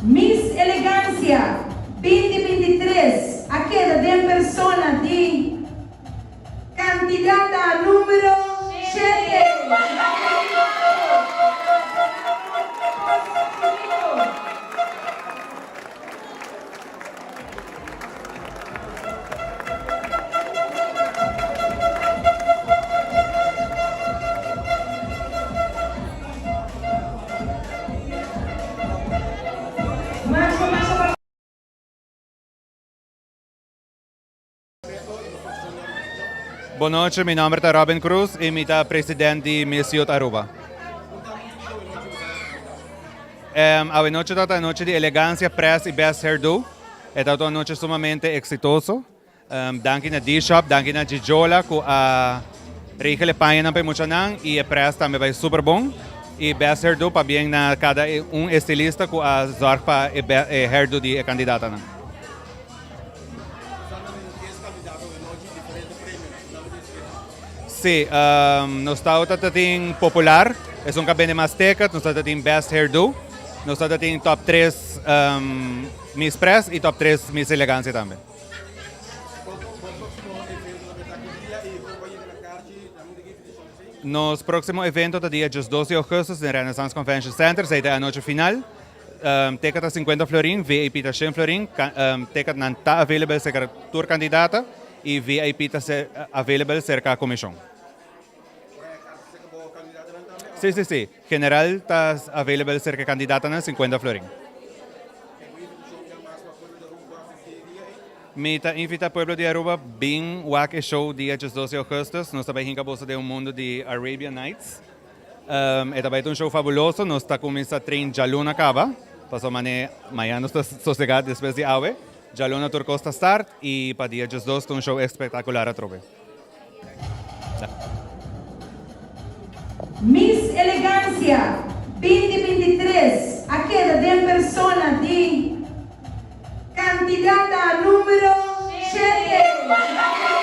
Miss Elegancia 2023 a keda den persona di kandidata numero shete, Jacqueline Pos Chiquito. Masha masha pa. Bon nochi, mi nomber ta Robin Cruz y mi ta president di Miss Youth Aruba. Awe nochi ta ta nochi di elegancia, press y best hairdo. E ta un nochi sumamente exitoso. Danki na D-Shop, danki na Gijola ku a regel e pañanan pa e muchanan i e près tambe bai super bon. I best hairdo pabien na kada un estilista ku a zòrg pa e hairdo di e kandidatanan. Sí, nos tabata ta tin popular, esun ku a bende mas ticket, nos tabata tin best hairdo, nos tabata tin top tres Miss Press i top tres Miss Elegancia tambe. Nos próximo evento ta dia 12 di augustus den Renaissance Convention Center, esei ta e anochi final. Ticket ta 50 florin, VIP ta 100 florin. Ticketnan ta available serka tur kandidata i VIP ta available serka komishon. Sí, sí, sí. General ta available serka kandidatanan 50 florin. Mi ta invita pueblo di Aruba bin wak e show dia 12 di augustus. Nos ta bai hinka boso den un mundo di Arabian Nights. E ta bai ta un show fabuloso. Nos ta cuminsa train djaluna caba. Pasobra mane mañana nos ta sosega despues di awe. Djaluna tur cos ta start y pa dia 12 ta un show espectacular atrobe. Miss Elegancia 2023 a keda den persona di kandidata numero shete.